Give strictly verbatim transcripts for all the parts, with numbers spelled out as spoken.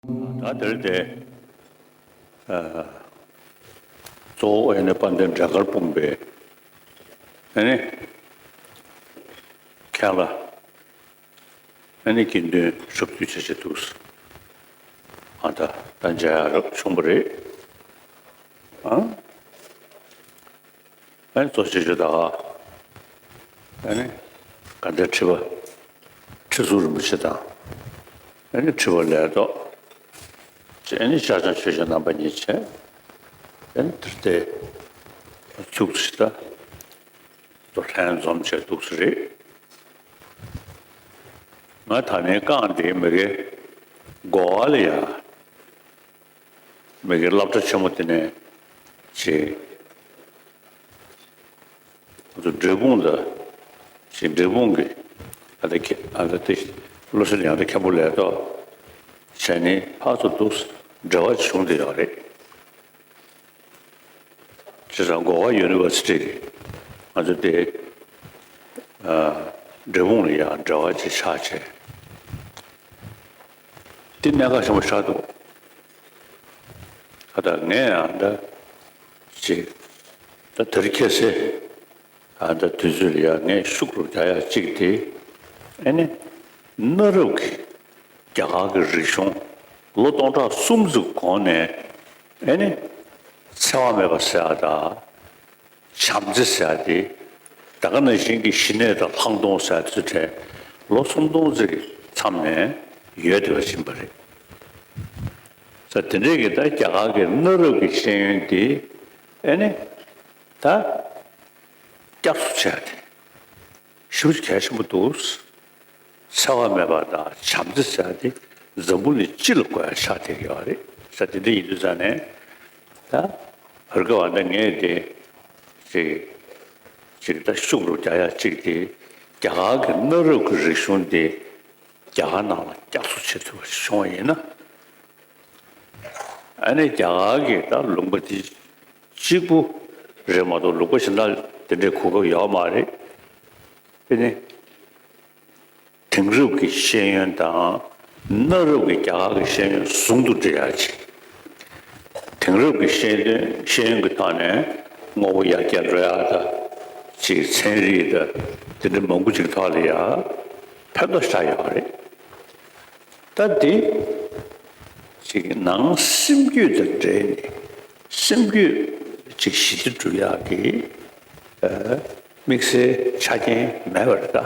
ད་དེར་དེ། ཨ། གཙོ་བོ་ཨེ་ནི་དཔལ་ལྡན་འབྲས་དཀར་སྤུངས་པའི་ཨེ་ནི་མཁན་ལ་ཨེ་ནི་དགེ་འདུན་ཞབས་ཏུ་བྱེད་བྱེད་འདུག་ཨ། ད་ད་མཇལ་ཡག་རབ་བྱུང་བ་རེད། ཨ། ཨ་ནི་གཙོ་ཆེ་ཤོས་ད་ག་ཨ་ནི་ག་འདྲ་ཁྲི་པ་ཁྲི་ཟུར་རིན་པོ་ཆེ་དང་། ཨ་ནི་ཁྲི་པ་ལས་ཐོག་ཅེས། ཨ་ནི་ཤར་བྱང་ཆོས་རྗེ་རྣམ་པ་གཉིས་བྱས། ཨ་ནི་དེར་དེ་ཚུགས་སུ་ད་དོ་ལྷན་འཛོམས་བྱས་འདུག་སེ་རེད། ང་ད་ནས་རྐང་དེ་མི་དགེ་གོ་བ་ལ་ཡ། མི་དགེ་སློབ་གྲྭ་ཆེན་མོ་དེ་ནས་ཅིག་ང་ཚོ་འབྲས་སྤུངས་ལ་ཅིག་འབྲས་སྤུངས་ཀྱི་ཨ་ད་ཁེ་ཨ་ད་དེ་བློ་གསལ་ཡང་ད་མཁན་པོ་ལས་ཐོག་བྱས་ནས་ཕར་ཚུར་འདུག་འབྲེལ་བ་བྱུང་བསྡད་ཡོད་རེད། བྱས་ཙང་གོ་བ་ཡུ་ནི་ཝར་སི་ཊི་ང་ཚོ་དེ་ཨ་འབྲས་སྤུངས་ལ་ཡང་འབྲེལ་བ་ཅིག་ཆགས་བྱས། དེ་གནད་འགག་ཆེན་པོ་ཆགས་འདུག་ཨ་ད་ངས་ཡང་འདྲ་ཅིག་ད་དེ་རིང་ཁ་སང་ཨ་ད་དུས་ཚོད་ལ་ཡང་ངས་ཤུགས་རུ་རྒྱག་ཡག་གཅིག་དེ་ཨེ་ནི་གནའ་རབས་ཀྱི་རྒྱ་གར་གྱི་རིག་གཞུང་ལོ་སྟོང་ཕྲག་གསུམ་ཙམ་གོང་ནས་ཨེ་ནི་འཚེ་བ་མེད་པ་ཟེར་ཡག་དང་། བྱམས་བརྩེ་ཟེར་ཡག་དེ་ད་ག་ནང་བཞིན་གྱི་ཞི་གནས་དང་ལྷག་མཐོང་ཟེར་ཡག་དེ་ཚོ་གྲས་ལོ་སུམ་སྟོང་ཙམ་གྱི་མཚམས་ནས་ཡོད་བསྡད་པ་ཡིན་པ་རེད། ས་དེ་འདྲའི་གི་ད་རྒྱ་གར་གྱི་གནའ་རབས་ཀྱི་ཤེས་ཡོན་དེ་ཨེ་ནི་ད་བསྐྱར་གསོ་བྱས་ཏེ་ཞེ་པོ་ཅིག་གལ་ཆེན་པོ་འདུག་འཚེ་བ་མེད་པ་དང་བྱམས་བརྩེ་ཟེར་ཡག་དེ་འཛམ་བུ་གླིང་སྤྱི་ལ་དགོས་ཡག་ཆགས་བསྡད་ཡོད་རེད། ས་དེ་འདྲ་ཡིན་དུས་ཙང་ནས་ད་བར་སྐབས་ཨ་ད་ངས་དེ་ཅིག་ཅིག་ད་ཤུགས་རུ་རྒྱག་ཡག་གཅིག་དེ་རྒྱ་གར་གྱི་གནའ་རབས་ཀྱི་རིག་གཞུང་དེ་རྒྱ་གར་ནང་ལ་བསྐྱར་གསོ་བྱེད་ཐུབ་པ་ཞིག་བྱུང་བ་ཡིན་ན། ཨ་ནི་རྒྱ་གར་གྱི་ད་ལུང་པ་དེ་གཅིག་པུ་རེད་མ་གཏོགས་ལུང་པ་གཞན་དག་དེ་འདྲའི་གོ་སྐབས་ཡོད་མ་རེད། དེ་ནི་དེང་རབས་ཀྱི་ཤེས་ཡོན་དང་གནའ་རབས་ཀྱི་རྒྱ་གར་གྱི་ཤེས་ཡོན་ཟུང་དུ་འབྲེལ་ཡག་ཅིག་དེང་རབས་ཀྱི་ཤེས་ཡོན་ཤེས་ཡོན་གྱི་ཐོག་ནས་དངོས་པོ་ཡར་རྒྱས་འགྲོ་ཡག་དང་། ཅིག་ཚན་རིག་དང་དེ་འདྲ་མང་པོ་ཅིག་ཐོག་ལ་ཡ་ཕན་ཐོགས་ཆགས་ཡོད་རེད། ད་འདི་ཅིག་ནང་སེམས་རྒྱུད་དང་འབྲེལ་ནས་སེམས་རྒྱུད་ཅིག་ཞི་བདེ་སྒྲུབ་ཡག་གི་ཨ་དམིགས་བསལ་ཆ་རྐྱེན་མེད་པར་ད་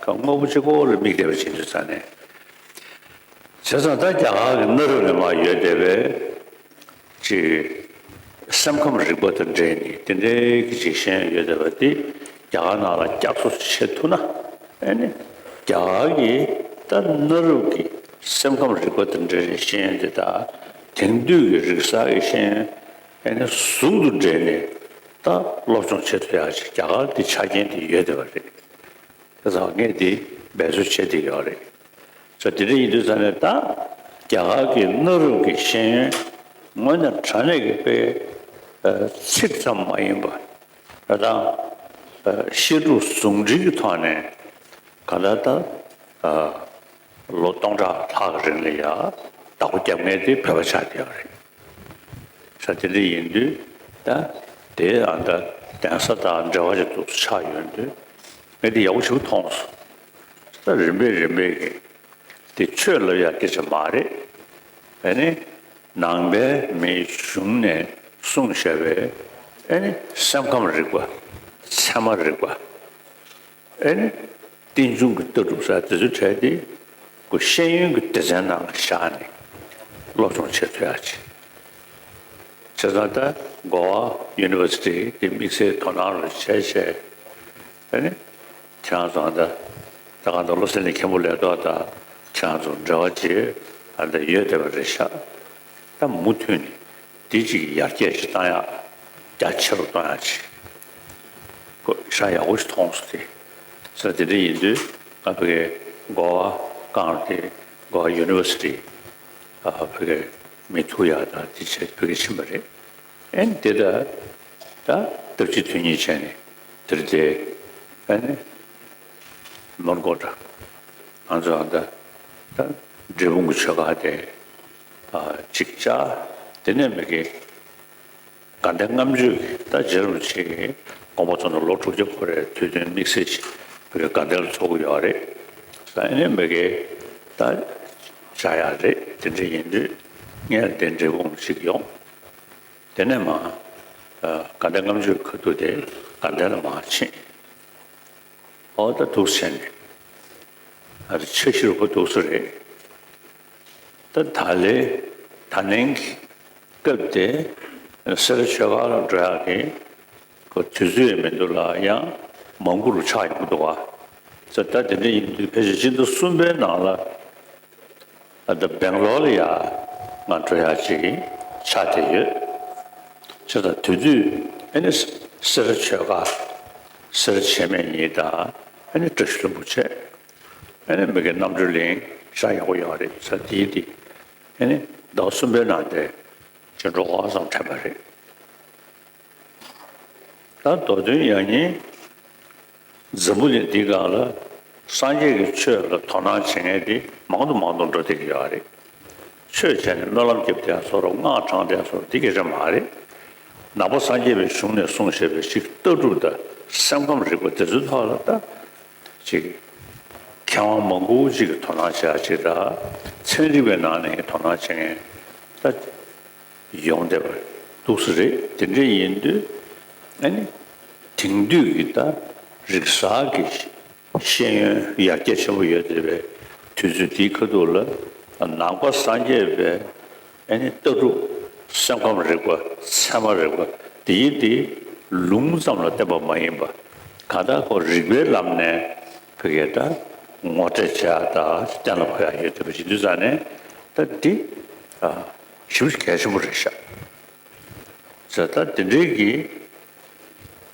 ག་དངོས་པོ་གཅིག་པོ་ལ་དམིགས་བསྡད་པ་ཅིག་ཡིན་དུས་ཙང་ནས། བྱས་ཙང་ད་རྒྱ་གར་གྱི་གནའ་རབས་ནས་མར་ཡོད་བསྡད་པའི་ཅིག་སེམས་ཁམས་རིག་པ་དང་འབྲེལ་ནས་དེ་འདྲའི་གི་ཅིག་ཤེས་ཡོན་ཡོད་བསྡད་པ་དེ་རྒྱ་གར་ནང་ལ་བསྐྱར་གསོ་བྱེད་ཐུབ་ན། ཨེ་ནི་རྒྱ་གར་གྱི་ད་གནའ་རབས་ཀྱི་སེམས་ཁམས་རིག་པ་དང་འབྲེལ་བའི་ཤེས་ཡོན་དེ་དང་དེང་དུས་ཀྱི་རིག་གསར་གྱི་ཤེས་ཡོན་ཨེ་ནི་ཟུང་དུ་འབྲེལ་ནས་ད་སློབ་སྦྱོང་བྱེད་ཐུབ་ཡག་ཅིག་རྒྱ་གར་དེ་ཆ་རྐྱེན་དེ་ཡོད་བསྡད་པ་རེད། དེ་ཚོ་ངས་དེ་འབད་རྩོལ་བྱེད་བསྡད་ཡོད་རེད། ས་དེ་འདྲ་ཡིན་དུས་ཙང་ནས་ད་རྒྱ་གར་གྱི་གནའ་རབས་ཀྱི་ཤེས་ཡོན་དངོས་གནས་དྲང་གནས་ཀྱི་དཔེ་ཚིག་ཙམ་མ་ཡིན་པ་ད་ལྟ་བཤད་སྒྲུབ་ཟུང་འབྲེལ་གྱི་ཐོག་ནས་ག་ལ་ད་ལོ་སྟོང་ཕྲག་ལྷག་གི་རིང་ལ་ཡ་བདག་པོ་རྒྱབ་མཁན་དེ་བོད་པ་ཆགས་བསྡད་ཡོད་རེད། ས་དེ་འདྲ་ཡིན་དུས་ད་དེ་ཨ་ད་གདན་ས་དང་འབྲེལ་བ་ཞིག་འདུག་ཆགས་ཡོད་དུས་ངས་དེ་ཡག་པོ་ཞིག་མཐོང་སོང་། ད་རིམ་པས་རིམ་པས་ཀྱི་དེ་ཆོས་ལབ་ཡག་སྐད་ཆ་མ་རེད། ཨ་ནི་ནང་པའི་མིའི་གཞུང་ནས་གསུངས་བཞག་པའི་ཨ་ནི་སེམས་ཁམས་རིག་པ། ཚད་མ་རིག་པ། ཨེ་ནི། རྟེན་འབྱུང་གི་ལྟ་གྲུབ་ཟེར་དེ་ཚོའི་གྲས་དེ་ཁོ་ཤེས་ཡོན་གྱི་སྡེ་ཚན་ནང་ལ་བཞག་ནས་སློབ་སྦྱོང་བྱེད་ཐུབ་ཡག་ཅིག་བྱས་ཙང་ད་གོ་བ་ཡུ་ནི་ཝར་སི་ཊི་དེ་དམིགས་བསལ་དོ་སྣང་རུ་བྱས་བྱས་ཨེ་ནི། ཁྱེད་རང་ཚོ་ད་ད་གང་ལྟར་བློ་གསལ་གླིང་མཁན་པོ་ལས་ཐོག་ད་ཁྱེད་རང་ཚོ་འབྲེལ་བ་ཅིག་ཨ་ད་ཡོད་བསྡད་པ་རེད་ཤག་ད་མུ་མཐུད་ནས་དེ་ཅིག་ཡར་རྒྱས་ཅིག་བཏང་ཡག་རྒྱ་ཆེ་རུ་གཏོང་ཡག་ཅིག་ཁོ་ཤ་ཡག་པོ་ཞིག་མཐོང་སོང་སྟེ། ས་དེ་འདྲ་ཡིན་དུས་ང་ཕ་གིར་གོ་བ་བསྐངས་ཏེ་གོ་བ་ཡུ་ནི་ཝར་སི་ཊི་ཕ་གིར་མི་ཐུག་ཡག་དང་དེ་བྱས་ཕ་གིར་ཕྱིན་པ་རེད། ཨེ་འདི་ལྟར་ད་སྟབས་གཅིག་དོན་གཉིས་བྱས་ནས་དེར་བསྡད་ཨེ་ནི་མོན་གྷོ་འདྲ་ང་ཚོ་ཨ་ད་ད་འབྲས་སྤུངས་ཀྱི་ཆོས་སྒར་དེ། ཅིག་བཅར། དེ་ནས་མི་དགེ་དགའ་ལྡན་ལྔ་མཆོད་ཀྱི་ད་རྗེ་རིན་པོ་ཆེ་གི་དགོངས་པ་རྫོགས་ནས་ལོ་དྲུག་ཅུ་འཁོར་བའི་དུས་སྟོན་དམིགས་བསལ་ཞིག་མི་དགེ་དགའ་ལྡན་ལ་ཚོགས་ཀྱི་ཡོད་རེད། ད་ཨ་ནི་མི་དགེ་ད་བཅར་ཡག་རེད། དེ་འདྲ་ཡིན་དུས་ངས་དེ་འབྲས་སྤུངས་ཅིག་ཡོང་། དེ་ནས་མ་དགའ་ལྡན་ལྔ་མཆོད་ཁ་ཐུག་དེ་དགའ་ལྡན་ལ་མར་ཕྱིན། ཨོ་ད་འདུག་སེ་བྱས་ནས་ཨ་རེ་འཆར་གཞི་རུ་ཁོ་འདུག་སེ་རེད། ད་ད་ལས་ད་ལན་གྱི་སྐབས་དེ་སེ་ར་ཆོས་སྒར་ལ་འགྲོ་ཡག་གི་ཁོ་དུས་ཚོད་མི་འདུག་ལ་ཡང་མང་པོ་རུ་ཆགས་ཡོང་གི་འདུག་ག་ས་ད་དེ་འདྲ་ཡིན་དུས་ཕལ་ཆེར་སྤྱི་ཟླ་གསུམ་པའི་ནང་ལ་ཨ་ད་སྦེང་ལོར་ལ་ཡ་ང་འགྲོ་ཡག་ཅིག་ཆགས་བསྡད་ཡོད། བྱས་ཙང་དེ་དུས་ཨ་ནི་སེ་ར་ཆོས་སྒར་སེ་ར་བྱེས་སྨད་གཉིས་དང་ཨ་ནི་བཀྲ་ཤིས་ལྷུན་པོ་བྱས། ཨ་ནི་མི་དགེ་རྣམ་གྲོལ་གླིང་ཤག་ཡག་པོ་ཡོད་རེད། ས་དེའི་དེ་ཨ་ནི་ཟླ་བ་གསུམ་པའི་ནང་དེ་ཅི་འགྲོ་ག་ཙམ་དྲན་པ་རེད། ད་མདོ་དོན་ཡང་སྙིང་འཛམ་བུ་གླིང་འདི་སྒང་ལ་སངས་རྒྱས་ཀྱི་ཆོས་ལ་དོ་སྣང་བྱེད་མཁན་དེ་མང་དུ་མང་དུ་འགྲོ་བསྡད་ཀྱི་ཡོད་རེད། ཆོས་བྱས་ནས་སྨོན་ལམ་རྒྱབ་བསྡད་ཡག་སོགས་སྔགས་བགྲངས་བསྡད་ཡག་སོགས་འདི་སྐད་ཆ་མ་རེད། ནང་པ་སངས་རྒྱས་པའི་གཞུང་ནས་གསུངས་བཞག་པའི་ཅིག་ལྟ་གྲུབ་དང་སེམས་ཁམས་རིག་པ་དེ་ཚོའི་ཐོག་ལ་ད་ཅིག་མཁས་དབང་མང་པོ་ཅིག་གིས་དོ་སྣང་བྱེད་ཡག་ཅིག་དང་ཚན་རིག་པའི་ནང་ནས་དོ་སྣང་བྱེད་མཁན་ད་ཡོང་བསྡད་པ་འདུག་སེ་རེད། དེ་འདྲ་ཡིན་དུས་ཨ་ནི་དེང་དུས་ཀྱི་ད་རིག་གསར་གྱི་ཤེས་ཡོན་ཡར་རྒྱས་ཆེན་པོ་ཡོད་བསྡད་པའི་དུས་ཚོད་འདིའི་ཁ་ཐུག་ལ་ནང་པ་སངས་རྒྱས་པའི་ཨ་ནི་ལྟ་གྲུབ་སེམས་ཁམས་རིག་པ་ཚད་མ་རིག་པ་འདི་ཡིན་དེ་ལུང་ཙམ་ལ་བརྟེན་པ་མ་ཡིན་པ་གང་ལྟར་ཁོ་རིག་པའི་ལམ་ནས་བོད་སྐད་ད་ངོ་སྤྲོད་བྱེད་ཡག་དང་གཏན་ལ་ཕབ་ཡག་ཡོད་བསྡད་པ་ཞིག་འདུག་ཙང་ནས་ད་འདི་ཞེ་པོ་གལ་ཆེན་པོ་རེད་ཤག་ཟེར་ད་དེ་འདྲའི་གི་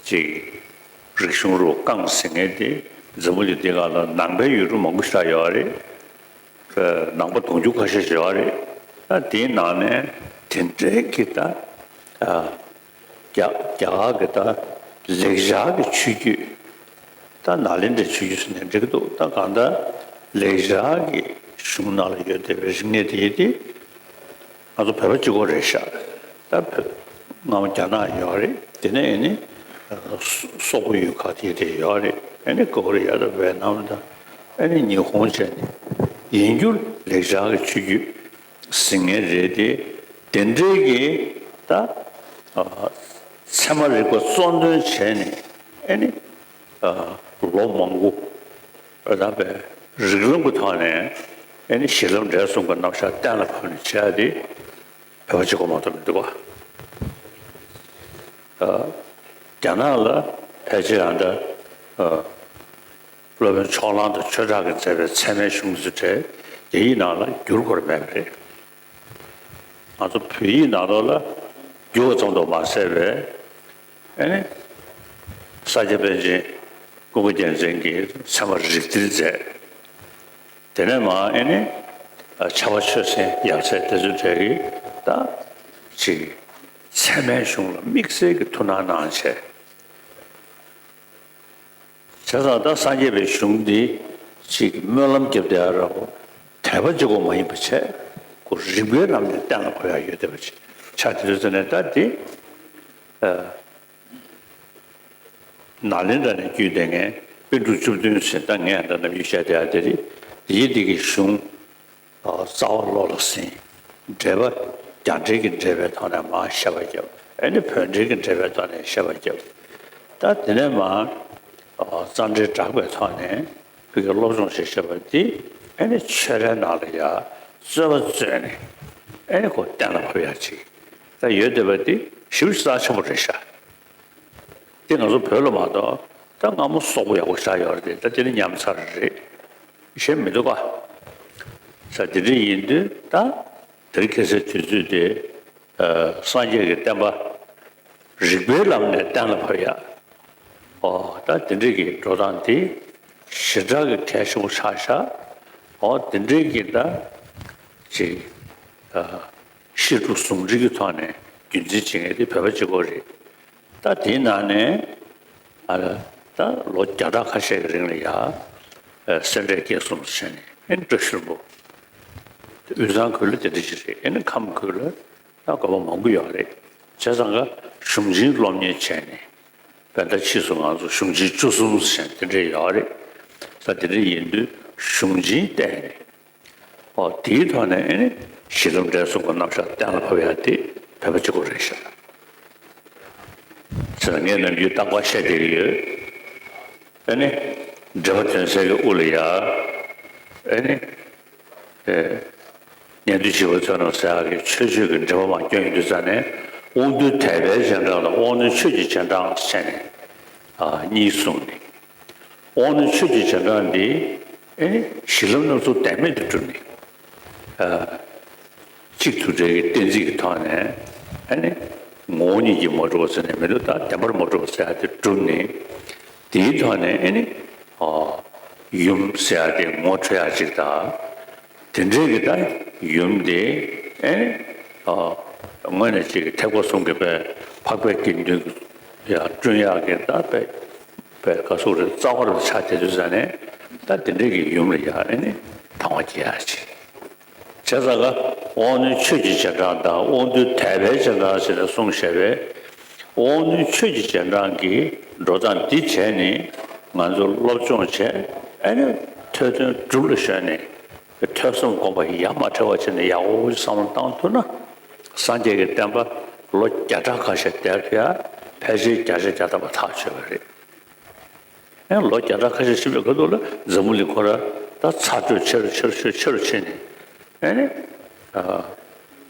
ཅིག་རིག་གཞུང་རུ་རྐང་ཟིན་མཁན་དེ་འཛམ་བུ་གླིང་འདི་སྒང་ལ་ནང་པའི་ཡུལ་གྲུ་མང་པོ་ཞིག་ཡོད་རེད། ནང་པ་དུང་ཕྱུར་ཁ་ཤས་ཤིག་ཡོད་རེད། ད་དེའི་ནང་ནས་དེ་འདྲའི་གི་ད་རྒྱ་རྒྱ་གར་གི་ད་ལེགས་སྦྱར་གི་ཆོས་བརྒྱུད། ད་ནཱ་ལེནྡྲའི་ཆོས་བརྒྱུད་ཟེར་ནས་འགྲིག་གི་འདུག་ད་གང་ལྟར་ལེགས་སྦྱར་གྱི་གཞུང་ནང་ལ་ཡོད་བསྡད་པའི་རིག་གནས་དེ་ཡིན་ཏེ། ང་ཚོ་བོད་པ་གཅིག་པོ་རེད་ཤག་ད་བོད་སྔ་མོ་རྒྱ་ནག་ཡོད་རེད། དེ་ནས་ཨ་ནི་སོག་པོ་ཡུལ་ཁག་དེ་དེ་ཡོད་རེད། ཨ་ནི་ཀོ་རི་ཡ་དང་ཝེ་ནམ་དང་ཨ་ནི་ཉི་ཧོང་བྱས་ནས་ཡིན་རྒྱུ་ལེགས་སྦྱར་གྱི་ཆོས་བརྒྱུད་ཟིན་མཁན་རེད་དེ། དེ་འདྲའི་གི་ད་ཚད་མ་རིག་པ་གཙོ་འདོན་བྱས་ནས་ཨ་ནི་ལོ་མང་པོ་ད་བའི་རིགས་ལམ་གྱི་ཐོག་ནས་ཨ་ནི་གཞི་ལམ་འབྲས་གསུམ་གྱི་རྣམ་གཞག་གཏན་ལ་ཕབ་ནས་བྱས་ཏེ་བོད་པ་གཅིག་པོ་མ་གཏོགས་མི་འདུག་ག་རྒྱ་ནག་ལ་ཕལ་ཆེར་ཡང་ད་སློབ་དཔོན་ཕྱོགས་གླང་དང་ཆོས་གྲགས་ཀྱིས་མཛད་པའི་ཚད་མའི་གཞུང་ཚོ་གྲས་རྒྱ་ཡིག་ནང་ལ་བསྒྱུར་དགོས་མེད་པ་རེད། ང་ཚོ་བོད་ཡིག་ནང་ལོགས་ལ་བསྒྱུར་བ་ཙམ་དུ་མ་ཟད་པའི་ཨ་ནི་ས་སྐྱ་པཎ་ཆེན་ཀུན་དགའ་རྒྱལ་མཚན་གྱིས་ཚད་མ་རིགས་གཏེར་མཛད། དེ་ནས་མ་ཨ་ནི་ཕྱྭ་པ་ཆོས་སེང་ཡབ་སྲས་དེ་ཚོའི་གྲས་ཀྱིས་ད་ཅིག་ཚད་མའི་གཞུང་ལ་དམིགས་བསལ་གྱི་ཐུགས་སྣང་གནང་བྱས། བྱས་ཙང་ད་སངས་རྒྱས་པའི་གཞུང་འདི་ཅིག་སྨོན་ལམ་རྒྱབ་བསྡད་ཡ་ར་བོ་དད་པ་གཅིག་པོ་མ་ཡིན་པ་བྱས་ཁོ་རིག་པའི་ལམ་ནས་གཏན་ལ་ཕབ་ཡ་ཡོད་བསྡད་པ་ཅིག་ཆགས་བསྡད་ཡོད་ཟེར་ནས། ད་འདི་ནཱ་ལེནྡྲ་ནས་བརྒྱུད་བསྡད་མཁན་པཎ་གྲུབ་བཅུ་བདུན་ཟེར་ད་ངས་ད་ནམ་རྒྱུན་བཤད་བསྡད་ཡ་དེ་རེད། འདིའི་འདི་གི་གཞུང་རྩ་བ་བློ་ལ་ཟིན། འགྲེལ་པ་རྒྱ་འགྲེལ་གྱི་འགྲེལ་པའི་ཐོག་ནས་མར་བཤད་པ་བརྒྱབ། ཨ་ནི་བོད་འགྲེལ་གྱི་འགྲེལ་པའི་ཐོག་ནས་བཤད་པ་བརྒྱབ། ད་དེ་ནས་མར་རྩ་འགྲེལ་སྦྲགས་པའི་ཐོག་ནས་བོད་ཀྱི་སློབ་སྦྱོང་ཞེས་བཤད་པ་འདི་ཨ་ནི་ཆོས་རའི་ནང་ལ་ཡ་རྩོད་པ་རྩོད་ནས་ཨ་ནི་ཁོ་གཏན་ལ་ཕབ་ཡ་ཅིག་ད་ཡོད་བསྡད་པ་འདི་ཞེ་པོ་ཅིག་རྩ་ཆེན་པོ་རེད་ཤག་དེ་ང་ཚོ་བོད་ལ་མ་གཏོགས་ད་སྔ་མོ་སོག་པོ་ཡག་པོ་ཞེ་དྲག་ཡོད་རེད་དེ། ད་དེ་ནི་ཉམས་ཚར་རེད། ཤེས་མི་འདུག་ག་ས་དེ་འདྲ་ཡིན་དུས་ད་དེ་རིང་ཁ་སང་དུས་ཚོད་དེ་སངས་རྒྱས་ཀྱི་བསྟན་པ་རིག་པའི་ལམ་ནས་གཏན་ལ་ཕབ་ཡ། ཨོ་ད་དེ་འདྲ་གི་འགྲོ་སྟངས་དེ་ཞེ་དྲག་གི་གལ་ཆེན་པོ་ཆགས་ཤག་ཨོ་དེ་འདྲ་གི་ད་ཅིག་བཤད་སྒྲུབ་ཟུང་འབྲེལ་གྱི་ཐོག་ནས་རྒྱུན་འཛིན་བྱེད་མཁན་དེ་བོད་པ་གཅིག་པོ་རེད། ད་དེའི་ནང་ནས་ཨ་ད་ལོ་བརྒྱ་ཕྲག་ཁ་ཤས་ཀྱི་རིང་ལ་ཡ་སེ་འབྲས་དགེ་གསུམ་བྱས་ནས་ཨེ་བཀྲ་ཤིས་ལྷུན་པོ་ དབུས་གཙང་ཁུལ་ལ་དེ་འདྲ་ཞིག་རེད། ཨེ་ནི་ཁམས་ཁུལ་ལ་ད་དགོན་པ་མང་པོ་ཡོད་རེད། བྱས་ཙང་ཀ་གཞུང་ཆེན་སློབ་གཉེར་བྱས་ནས་བན་ད་ཕྱིས་སུ་ང་ཚོ་གཞུང་ཆེན་བཅུ་གསུམ་ཟེར་དེ་འདྲ་ཡོད་རེད། ས་དེ་འདྲ་ཡིན་དུས་གཞུང་ཆེན་བལྟས་ནས། ཨོ་དེའི་ཐོག་ནས་ཨེ་ནི་གཞི་ལམ་འབྲས་གསུམ་གྱི་རྣམ་གཞག་གཏན་ལ་ཕབ་ཡ་དེ་བོད་པ་གཅིག་པོ་རེད་ཤག་ཟེར་ངས་ནམ་རྒྱུན་རྟག་པར་བཤད་བསྡད་ཀྱི་ཡོད། ཨེ་ནི་འགྲེལ་པ་དོན་གསལ་གྱི་དབུ་ལ་ཡ། ཨེ་ནི་ཨེ་ཉན་ཐོས་བྱིས་པ་ཚོ་རྣམས་ཟེར་ཡག་གི་མཆོད་བརྗོད་ཀྱི་འགྲེལ་པ་མར་བསྐྱོན་ཡོང་དུས་ཙ་ནས་དབང་རྟུལ་དད་པའི་རྗེས་འབྲང་དང་དབང་རྣོན་ཆོས་ཀྱི་རྗེས་འབྲང་ཟེར་ནས་ཨ་གཉིས་གསུངས་ནས། དབང་རྣོན་ཆོས་ཀྱི་རྗེས་འབྲང་འདི་ཨེ་ནི་གཞི་ལམ་རྣམ་གསུམ་བདེན་མེད་དུ་གྲུབ་ནས། ཨ་གཅིག་ཐུག་འཕྲད་ཀྱི་གཏན་ཚིགས་ཀྱི་ཐོག་ནས་ཨེ་ནི་ངོ་བོ་ཉིད་ཀྱིས་མ་གྲུབ་པ་ཟེར་ནས་མི་འདུག་ད་བདེན་པར་མ་གྲུབ་པ་ཟེར་ཡ་དེ་གྲུབ་ནས། དེའི་ཐོག་ནས་ཨེ་ནི་ཨ་ཡུམ་ཟེར་ཡ་དེ་ངོ་འཕྲོད་ཡ་གཅིག་དང་། དེ་འདྲའི་གི་ད་ཡུམ་དེ་ཨེ་ནི་ཨ་དངོས་གནས་ཅིག་གི་ཐེག་པ་གསུམ་གྱི་པའི་འཕགས་པའི་དགེ་འདུན་ཡ་བསྐྲུན་ཡག་གི་ད་པའི་པའི་ག་སོགས་རེད། རྩ་བ་རུ་ཆགས་བསྡད་དུས་ཙ་ནས་ད་དེ་འདྲའི་གི་ཡུམ་ལ་ཡ་ཨེ་ནི་དང་བ་སྐྱེ་ཡག་ཅིག་བྱས་ཙང་ཀ་དབང་རྣོན་ཆོས་ཀྱི་རྗེས་འབྲང་དང་དབང་རྟུལ་དད་པའི་རྗེས་འབྲང་ཟེར་ནས་གསུངས་བཞག་པས། དབང་རྣོན་ཆོས་ཀྱི་རྗེས་འབྲང་གི་འགྲོ་སྟངས་འདི་བྱས་ནས་ང་ཚོ་སློབ་སྦྱོང་བྱས། ཨེ་ནི་ཐོས་དོན་སྒྲུབ་ལ་གཞོལ་ནས། ཐོས་བསམ་སྒོམ་པ་ཡ་མ་བྲལ་བ་བྱས་ནས་ཡག་པོ་བསམ་བློ་བཏང་ཐུབ་ན། སངས་རྒྱས་ཀྱི་བསྟན་པ་ལོ་བརྒྱ་ཕྲག་ཁ་ཤས་བསྡད་ཐུབ་ཡ་ཕལ་ཆེར་བརྒྱ་ཆ་བརྒྱ་ཐམ་པ་ཐག་ཆོད་པ་རེད། ཨེ་ལོ་བརྒྱ་ཕྲག་ཁ་ཤས་ཕྱིན་པའི་ཁ་ཐུག་ལ་འཛམ་བུ་གླིང་ཁོ་ར་ད་ཚ་དྲོད་ཆེ་རུ་ཆེ་རུ་ཆེ་རུ་ཆེ་རུ་ཕྱིན་ནས། ཨེ་ནི་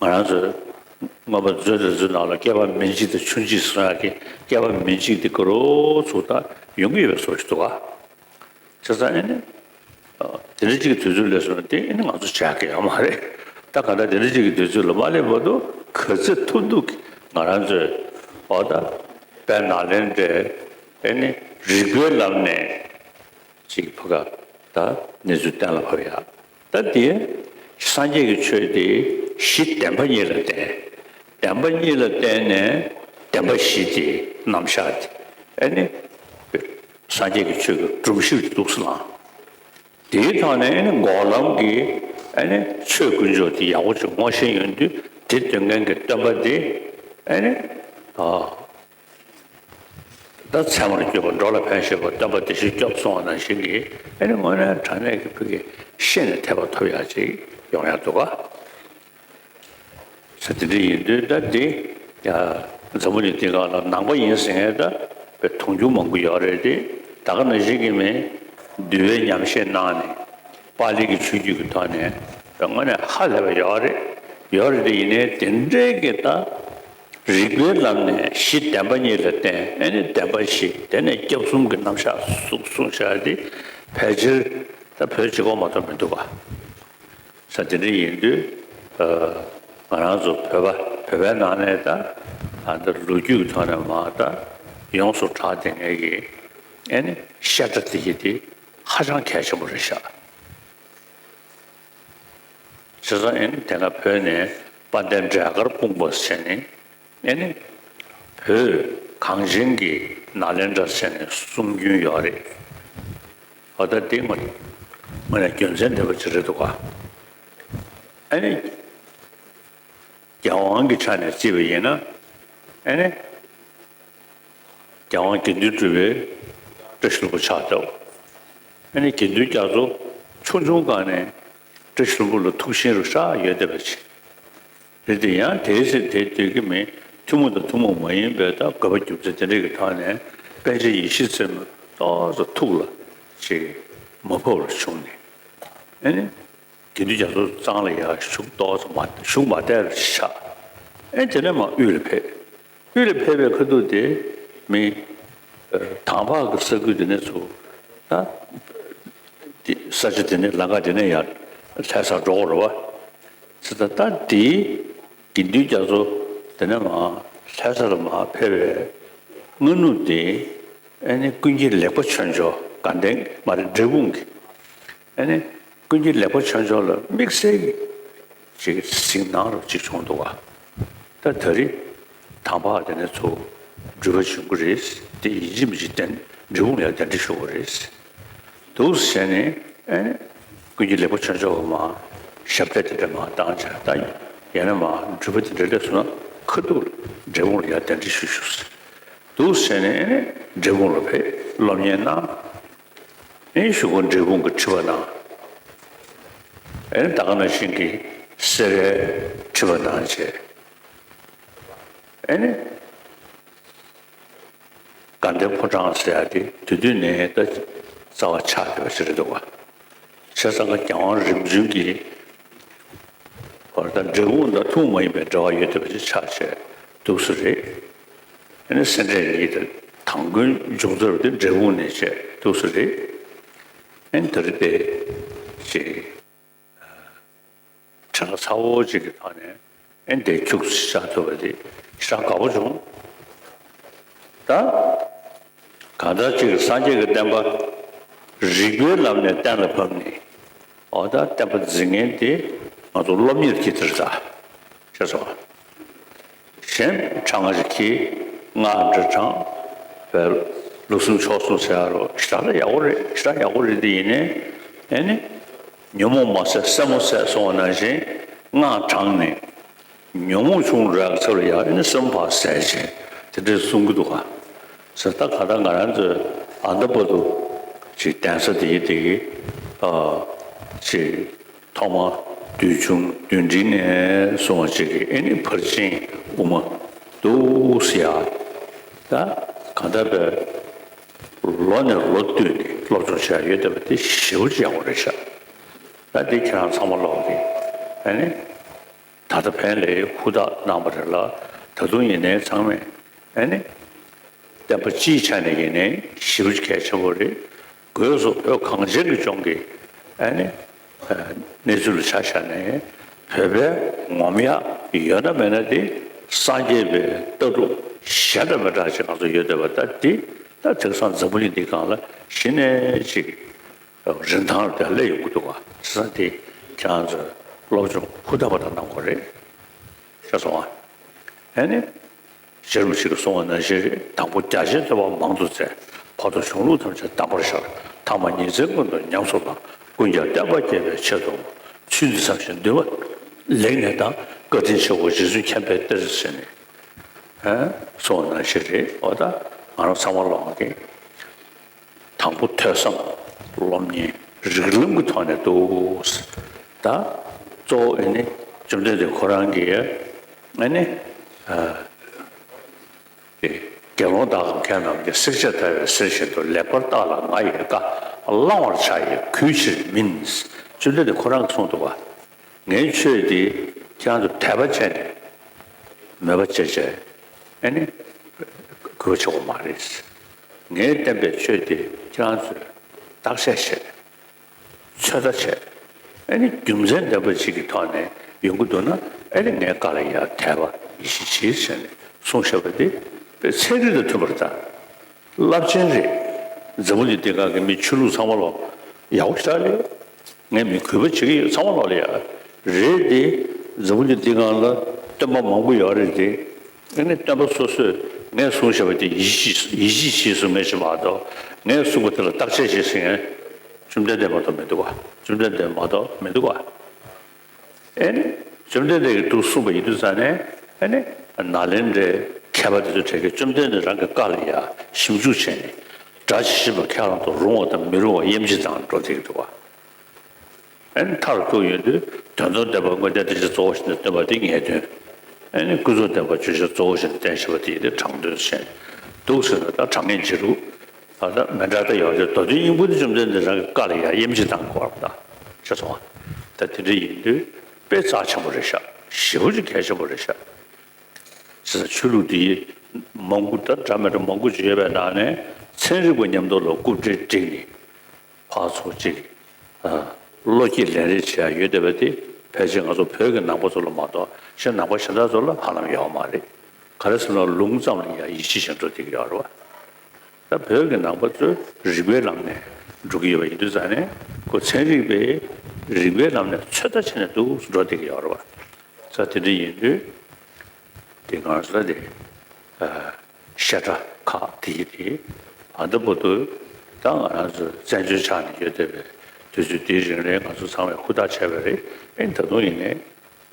ང་རང་ཚོའི་མངོན་པ་མཛོད་དེ་ཚོའི་ནང་ལ་བསྐལ་པ་མི་འཇིག་དང་ཆུང་འཇིག་གསུང་ཡག་གི་བསྐལ་པ་མི་འཇིག་དེ་ག་རོ་ཚུགས་ད་ཡོང་གི་ཡོད་པའི་བཟོ་ཞིག་འདུག་ག་བྱས་ཙང་ཨེ་ནི། དེ་འདྲ་གཅིག་གི་དུས་ཚོད་སླེབས་སོང་ན་དེ་ཨེ་ནི་ང་ཚོ་བྱ་གི་ཡོད་མ་རེད། ད་ག་ད་དེ་འདྲ་གཅིག་གི་དུས་ཚོད་ལ་མ་སླེབས་བར་དུ་ག་ཚོད་ཐུབ་ཐུབ་ཀྱིས་ང་རང་ཚོས་འོ་ད་དཔལ་ནཱ་ལེནྡྲའི་ཨེ་ནི་རིག་པའི་ལམ་ནས་ཅིག་ཕ་ག་ད་གནས་ཚུལ་གཏན་ལ་ཕབ་ཡག་ད་དེ་སངས་རྒྱས་ཀྱི་ཆོས་དེ་གཞི་བདེན་པ་གཉིས་ལ་བརྟེན། བདེན་པ་གཉིས་ལ་བརྟེན་ནས་བདེན་པ་བཞི་དེ་རྣམ་གཞག་དེ་ཨེ་ནི་སངས་རྒྱས་ཀྱི་ཆོས་ཀྱི་སྒྲོམ་གཞི་འདུག་སེ་བླངས། དེའི་ཐོག་ནས་ཨེ་ནི་འགོག་ལམ་གྱི་ཨེ་ནི་ཆོས་དཀོན་མཆོག་དེ་ཡག་པོ་ཅིག་ངོ་ཤེས་ཡོང་དུས་དེ་སྟོན་མཁན་གྱི་སྟོན་པ་དེ་ཨེ་ནི་ཨ་ད་ཚད་མར་གྱུར་པ་འགྲོ་ལ་ཕན་ཞེས་པ་སྟོན་པ་བདེ་གཤེགས་སྐྱབས་གསུངས་པ་ནང་བཞིན་གྱི་ཨེ་ནི་དངོས་གནས་དྲང་གནས་ཀྱི་ཕ་གི་ཤེས་ནས་ཐེག་པ་ཐོབ་ཡག་ཅིག་ཡོང་ཡག་འདུག་ག་ས་དེ་འདྲ་ཡིན་དུས་ད་འདི་ཡ་འཛམ་བུ་གླིང་འདི་སྒང་ལ་ནང་པ་ཡིན་ཟེར་མཁན་ད་དཔེ་མཐོང་རྒྱུ་མང་པོ་ཡོད་རེད་དེ། ད་ག་ནང་བཞིན་གྱི་མི་འདུལ་བའི་ཉམས་བཞེས་གནང་ནས་པཱ་ལི་གི་ཆོས་བརྒྱུད་ཀྱི་ཐོག་ནས་དངོས་གནས་ཧ་ལས་པ་ཡོད་རེད། ཡོད་རེད་དེ། ཡིན་ནའི་དེ་འདྲའི་གི་ད་རིགས་པའི་ལམ་ནས་གཞི་བདེན་པ་གཉིས་ལ་བརྟེན། ཨེ་ནི་བདེན་པ་བཞི། དེ་ནས་སྐྱབས་གསུམ་གྱི་རྣམ་གཞག་གསུངས་གསུངས་བཞག་དེ་ཕལ་ཆེར་ད་བོད་གཅིག་པོ་མ་གཏོགས་མི་འདུག་ག་ས་དེ་འདྲ་ཡིན་དུས། ཨ་ང་རང་ཚོ་བོད་པ་བོད་པའི་ནང་ནས་ད་ཨ་ད་ལོ་རྒྱུས་ཀྱི་ཐོག་ནས་མ་ད་ཡོངས་སུ་གྲགས་བསྡད་མཁན་གྱི་ཨེ་ནི་བཤད་གྲྭ་དེ་གི་དེ་ཧ་ཅང་གལ་ཆེན་པོ་རེད་ཤག་བྱས་ཙང་ཨེ་ནི་དེ་སྔ་བོད་ནས་དཔལ་ལྡན་འབྲས་དཀར་སྤུངས་པ་ཟེར་ནས་ཨེ་ནི་བོད་གངས་ཅན་གྱི་ནཱ་ལེནྡྲ་ཟེར་ནས་གསུང་རྒྱུན་ཡོད་རེད། འོ་ད་དེ་ངོ་ངོ་ནས་རྒྱུ་མཚན་ལྡན་པ་ཅིག་རེད་འདུག་ག་ཨེ་ནི། རྒྱལ་དབང་གི་ཆ་ནས་བརྩིས་པ་ཡིན་ན། ཨེ་ནི། རྒྱལ་དབང་དགེ་འདུན་གྲུབ་པའི་བཀྲ་ཤིས་ལྷུན་པོ་ཆགས་སྟབས། ཨེ་ནི་དགེ་འདུན་རྒྱ་མཚོ་ཆུང་ཆུང་སྒང་ནས་བཀྲ་ཤིས་ལྷུན་པོ་ལ་ཐུགས་ཞེན་རུ་ཤག་ཡོད་བསྡད་པ་ཅིག་རེད་དེ། ཡང་དེའི་ཚེ་དེ་དུས་ཀྱི་མི་ཐུན་མོང་དང་ཐུན་མོང་མ་ཡིན་པའི་ད་དགོས་པ་རྒྱུ་མཚན་དེ་འདྲ་གི་ཐོག་ནས་པཎ་ཆེན་ཡེ་ཤེས་མཚན་མོ་ཏོག་ཙམ་ཐུགས་ལ་ཅིག་མ་ཕོག་པར་བྱུང་ནས། ཨེ་ནི། དགེ་འདུན་རྒྱ་མཚོ་གཙང་ལ་ཡར་བཞུགས་ཏོག་ཙམ་མ་བཞུགས་མ་བསྡད་པ་ཆགས། ཨེ་དེ་ནས་མར་དབུས་ལ་ཕེབས། དབུས་ལ་ཕེབས་པའི་ཁ་ཐུག་དེ་མི་ཨ་དམ་པ་གི་ས་ཁུལ་དེ་ནས་ཚུར་ད་དེ་ས་ཆ་དེ་ནས་ལམ་ཁ་དེ་ནས་ཡར་ལྷ་སར་འགྲོ་དགོས་རེད་པ། ཚེ་ད་ལྟ་དེའི་དགེ་འདུན་རྒྱ་མཚོ་དེ་ནས་མར་ལྷ་ས་ལ་མར་ཕེབས་པའི་སྔ་ནུབ་དེ་ཨེ་ནི་ཀུན་མཁྱེན་ལེགས་པ་ཆོས་འབྱོར་དགའ་ལྡན་མ་རེད་འབྲས་སྤུངས་ཀྱི། ཨེ་ནི་ཀུན་མཁྱེན་ལེགས་པ་ཆོས་འབྱོར་ལ་དམིགས་བསལ་གྱི་ཅིག་གཟིགས་གནང་རོགས་ཅིག་བྱུང་འདུག་ག་ད་ད་རེས་དམ་པ་དེ་ནས་ཚུར་འགྲུལ་པ་བྱུང་གི་རེད། དེ་ཡིན་གཅིག་མིན་གཅིག་གདན་འབྲས་སྤུངས་ལ་ཡང་གདན་འདྲེན་ཞུ་དགོས་རེད་འདུག་ཟེར་ནས། ཨེ་ནི་ཀུན་མཁྱེན་ལེགས་པ་ཆོས་འབྱོར་མར་ ཞབས་གྲས་དེ་འདྲ་མར་བཏང་བྱས། ད་ཡང་ན་མར་འགྲུལ་པ་དེ་འདྲ་སླེབས་སོང་ན་ཁ་ཐུག་ལ་འབྲས་སྤུངས་ལ་ཡར་གདན་འདྲེན་ཞུ་ཞུ་ཟེར་འདུག་ཟེར་ནས། ཨེ་ནས་འབྲས་སྤུངས་ལ་ཕེབས། སློབ་གཉེར་གནང་། ཨེ་ནས་གཞུག་གུ་འབྲས་སྤུངས་ཀྱི་ཁྲི་པ་གནང་། ཨེ་ནས་ད་ག་ནང་བཞིན་གྱི་སེ་རའི་ཁྲི་པ་གནང་བྱས། ཨེ་ནས་དགའ་ལྡན་ཕོ་བྲང་ཟེར་ཡ་དེ་དེ་དུས་ནས་ད་རྩ་བ་ཆགས་བསྡད་པ་ཞིག་རེད་འདུག་ག་བྱས་ཙང་ཀ་རྒྱལ་དབང་རིམ་བྱོན་གྱི་བར་དུ་འབྲས་སྤུངས་དང་ཐུན་མོང་མ་ཡིན་པའི་འབྲེལ་བ་ཡོད་བསྡད་པ་ཞིག་ཆགས་བྱས་འདུག་སེ་རེད། ཨེ་ནས་སེ་འབྲས་གཉིས་དེ་དང་པོའི་འབྱུང་རྩ་དེ་འབྲས་སྤུངས་ནས་བྱས་འདུག་སེ་རེད། ཨེ་ནས་ད་རེས་དེ་ཅིག་བྲེལ་བ་ཚ་བོ་ཅིག་གི་ཐོག་ནས་ཨེ་འདི་ཁྱུག་ཙམ་བཞག་ཐུབ་པ་དེ་ཞེ་དྲག་དགའ་པོ་བྱུང་། ད་གང་ལྟར་ཅིག་སངས་རྒྱས་ཀྱི་བསྟན་པ་རིགས་པའི་ལམ་ནས་གཏན་ལ་ཕབ་ནས། འོ་ད་བསྟན་པ་འཛིན་མཁན་དེ་ང་ཚོ་སློབ་གཉེར་གྱི་དེར་ད་ཅེས་སོ། གཞན་གྲངས་ཀ་ཞིག་གིས་སྔགས་འདྲ་གྲངས་བས་ལུགས་གསུམ་ཕྱོགས་གསུམ་ཟེར་ཡ་རོ་ཞེ་དྲག་ཡག་པོ་རེད། ཞེ་དྲག་ཡག་པོ་རེད་དེ། ཡིན་ནའི་ཨེ་ནི་ཉོན་མོངས་མ་ཟད་སེན་མོ་ཟད་སོང་བ་ནང་བཞིན་སྔགས་བགྲངས་ནས་ཉོན་མོངས་ཆུང་རུ་ཡག་ཚོར་ཡག་ཨེ་ནི་སེན་མོ་ཕར་ཟད་བྱས་དེ་འདྲས་གསུང་གི་འདུག་ག་ཟེར། ད་ག་ད་ང་རང་ཚོའི་ཨ་མདའ་བར་དུ་ཅིག་གདན་ས་དེ་ཡི་དེ་གི་ཨ་ཅིག་ཐོག་མ་བདུད་འཇོམས་བདུད་འདྲེ་ནས་བཟུང་བ་ཅིག་གི་ཨེ་ནི་ཕར་ཕྱིན་དབུ་མ་འདུག་ཟེར་ཡ། ད་གང་ལྟར་པའི་ལོ་ནས་ལོ་བསྟུད་ནས་སློབ་སྦྱོང་བྱས་ཡོད་བསྡད་པ་དེ་ཞེ་པོ་ཅིག་ཡག་པོ་རེད་ཤག་ད་འདི་ཁྱེད་རང་ཚང་མ་ལོག་གི་ཨེ་ནི་ད་ལྟ་ཕན་ལས་ཧུར་ཐག་གནང་བ་རེད་ལ། ད་དུང་ཡིན་ནའི་ཚང་མས་ཨེ་ནི་བསྟན་པ་སྤྱིའི་ཆ་ནས་ཡིན་ནའི་ཞེ་པོ་ཅིག་གལ་ཆེན་པོ་རེད། སྒོས་སུ་བོད་གངས་ཅན་གྱི་ལྗོངས་ཀྱི་ཨ་ནི་གནས་ཚུལ་ལ་ཆ་བཞག་ནས་བོད་པའི་ངོམ་ཡག་ཡོད་ན་མེད་ན་དེ་སངས་རྒྱས་པའི་ལྟ་གྲུབ་གཞན་དང་མི་འདྲ་ཞིག་ང་ཚོ་ཡོད་བསྡད་པ། ད་དེ་ད་དེང་སང་འཛམ་བུ་གླིང་འདི་སྒང་ལ་གཞི་ནས་ཅིག་རིན་ཐང་ལ་དེ་སླེབས་ཡོང་གི་འདུག་ག་བྱས་ཙང་དེ་ཁྱེད་རང་ཚོས་སློབ་སྦྱོང་ཧུར་ཐག་པ་དང་གནང་དགོས་རེད། ཤེས་སོང་ཨ། ཨ་ནི། ཤེས་རབ་ཞིག་གིས་གསུངས་པ་ནང་བཞིན་རེད། དང་པོ་རྒྱ་ཆེན་ཐོས་པ་མང་དུ་བཙལ། བར་དུ་གཞུང་ལུགས་ཐམས་ཅད་གདམས་པར་ཤར། ཐ་མ་ཉིན་མཚན་ཀུན་ཏུ་ཉམས་སུ་བླངས། ཀུན་ཀྱང་བསྟན་པ་རྒྱས་པའི་ཆེད་དུ། ཚུལ་འདི་བསམ་ཞིང་འདུན་པ་ལེགས་གནས་དང་། བཀའ་དྲིན་ཆེ་བོ་རྗེ་བཙུན་མཁྱེན་པའི་གཏེར་ཟེར་ནས་གསུངས་པ་ནང་བཞིན་རེད། འོ་ད་ང་རང་ཚང་མ་ལོག་གི་དང་པོ་ཐོས་བསམ་སློབ་གཉེར་རིགས་ལམ་གྱི་ཐོག་ནས་འདུག་ད་གཙོ་བོ་ཨེ་ནི་བཅོམ་ལྡན་འདས་ཁོ་རང་གིས་ཨེ་ནི་དགེ་སློང་དག་གམ་མཁས་རྣམས་ཀྱིས། བསྲེགས་བཅད་བརྡར་བའི་གསེར་བཞིན་དུ། ལེགས་པར་བརྟགས་ལ་ང་ཡི་བཀའ། བླང་བར་བྱ་ཡི་གུས་ཕྱིར་མིན། བཅོམ་ལྡན་འདས་ཁོ་རང་གིས་གསུངས་འདུག་པ། ངའི་ཆོས་འདི་ཁྱེད་རང་ཚོ་དད་པ་བྱས་ནས་མོས་པ་བྱས་བྱས་ཨེ་ནི་གུས་པ་བྱེད་དགོས་མ་རེད། ངའི་བསྟན་པའི་ཆོས་འདི་ཁྱེད་རང་ཚོས་བརྟག་དཔྱད་བྱས། ཚོད་ལྟ་བྱས། ཨེ་ནི་རྒྱུ་མཚན་ལྡན་པ་ཞིག་གི་ཐོག་ནས་ཡོང་གི་འདུག་ན་ཨེ་ནི་ངའི་བཀའ་ལ་ཡང་དད་པ་ཡིད་ཆེས་བྱེད་ཟེར་ནས་གསུངས་བཞག་པ་འདི་དཔེ་ཚན་རིག་དང་མཐུན་པར་ད། རླབས་ཆེན་རེད། འཛམ་བུ་གླིང་འདི་སྒང་གི་མི་ཆོས་ལུགས་ཚང་མ་ལོག་ཡག་པོ་ཞེ་དྲག་རེད། ངས་མི་གུས་པ་བྱེད་ཀྱི་ཡོད། ཚང་མ་ལོག་ལ་ཡ་རེད་དེ། འཛམ་བུ་གླིང་འདི་སྒང་ལ་སྟོན་པ་མང་པོ་ཡོད་རེད་དེ། ཨ་ནི་སྟོན་པ་སོ་སོས་ངས་གསུངས་བཞག་པ་དེ་ཡིད་ཆེས་ཡིད་ཆེས་བྱས་གསུང་མཁན་ཞིག་མ་གཏོགས། ངས་གསུངས་པ་དེ་ལ་བརྟག་དཔྱད་བྱེད་ཟེར་མཁན་བཅོམ་ལྡན་འདས་མ་གཏོགས་མི་འདུག་ག་བཅོམ་ལྡན་འདས་མ་གཏོགས་མི་འདུག་ག་ཨེ་ནི། བཅོམ་ལྡན་འདས་ཀྱིས་འདུག་གསུངས་པ་ཡིན་དུས་ཙང་ནས་ཨེ་ནི། ནཱ་ལེནྡྲའི་མཁས་པ་དེ་ཚོ་གྲས་ཀྱིས་བཅོམ་ལྡན་འདས་རང་གི་བཀའ་ལ་ཡ་ཞིབ་འཇུག་བྱས་ནས་སྒྲ་ཇི་བཞིན་པ་ཁྱེད་རང་ཚོ་རུང་བ་དང་མི་རུང་བ་དབྱེ་འབྱེད་དང་འགྲོ་བསྡད་ཀྱི་འདུག་ག་ཨེ་ནི་མཐར་ཐུག་ཡོང་དུས་དོན་དམ་བདེན་པ་དངོས་བསྟན་བསྟན་བྱ་གཙོ་བོ་ཞིག་ཏུ་སྟོན་པ་དེ་ངེས་དོན། ཨེ་ནི་ཀུན་རྫོབ་བདེན་པ་བརྗོད་བྱ་གཙོ་བོ་ཞིག་ཏུ་བསྟན་བཞག་པ་དེ་ཡིན་ཏེ་དྲང་དོན་ཞེས་འདུག་ཟེར་ན་ད་དྲང་ངེས་འཇིགས་རུང་ད་ལྟ་མི་འདྲ་ད་ཡོད་དེ། མདོ་དོན་སྙིང་པོ་དེ་བཅོམ་ལྡན་འདས་རང་གི་བཀའ་ལ་ཡང་དབྱེ་འབྱེད་དང་གོ་བ་ད་ཆ་སོང་བ། ད་དེ་འདྲ་ཡིན་དུས་དཔེ་རྩ་ཆེན་པོ་རེད་ཤག་ཞེ་པོ་ཅིག་གལ་ཆེན་པོ་རེད་ཤག་བྱས་ཙང་ཆོས་ལུགས་འདི་མང་པོ་ད་འདྲ་མི་འདྲ་མང་པོ་ཅིག་ཡོད་པའི་ནང་ནས་ཚན་རིག་པ་མཉམ་དུ་ལ་རྐུབ་སྟེགས་བསྒྲིགས་ནས་ཕར་ཚུར་ཅིག་བློ་སྐྱེད་ལེན་རེས་བྱེད་ཡ་ཡོད་བསྡད་པ་དེ་ཕལ་ཆེར་ང་ཚོ་བོད་ཀྱི་ནང་པ་ཚོ་ལ་མ་གཏོགས་གཞན་ནང་པ་གཞན་དག་ཚོ་ལ་ཧ་ལམ་ཡོད་མ་རེད། ག་རེ་ཟེར་ན་ལུང་ཙམ་ལ་ཡ་ཡིད་ཆེས་བྱེད་འགྲོ་བསྡད་ཀྱི་ཡོད་རེད་བ། ད་བོད་ཀྱི་ནང་པ་ཚོས་རིགས་པའི་ལམ་ནས་འགྲོ་གི་ཡོད་པ་ཡིན་དུས་ཙང་ནས་ཁོ་ཚན་རིག་པས་རིགས་པའི་ལམ་ནས་ཚོད་ལྟ་བྱས་ནས་འདུག་འགྲོ་བསྡད་ཀྱི་ཡོད་རེད་བ། ས་དེ་འདྲ་ཡིན་དུས་དེ་གང་ཟག་དེ་བཤད་གྲྭ་ཁག་དེ་ཡི་དེ་ཨ་ད་བར་དུ་ད་ང་རང་ཚོ་བཙན་བྱོལ་ཆགས་ནས་ཡོད་བསྡད་པའི་ དུས་ཚོད་དེའི་རིང་ལ་ང་ཚོ་ཚང་མས་ཧུར་ཐག་བྱས་པ་རེད། ཨེ་ད་དུང་ཡིན་ནའི་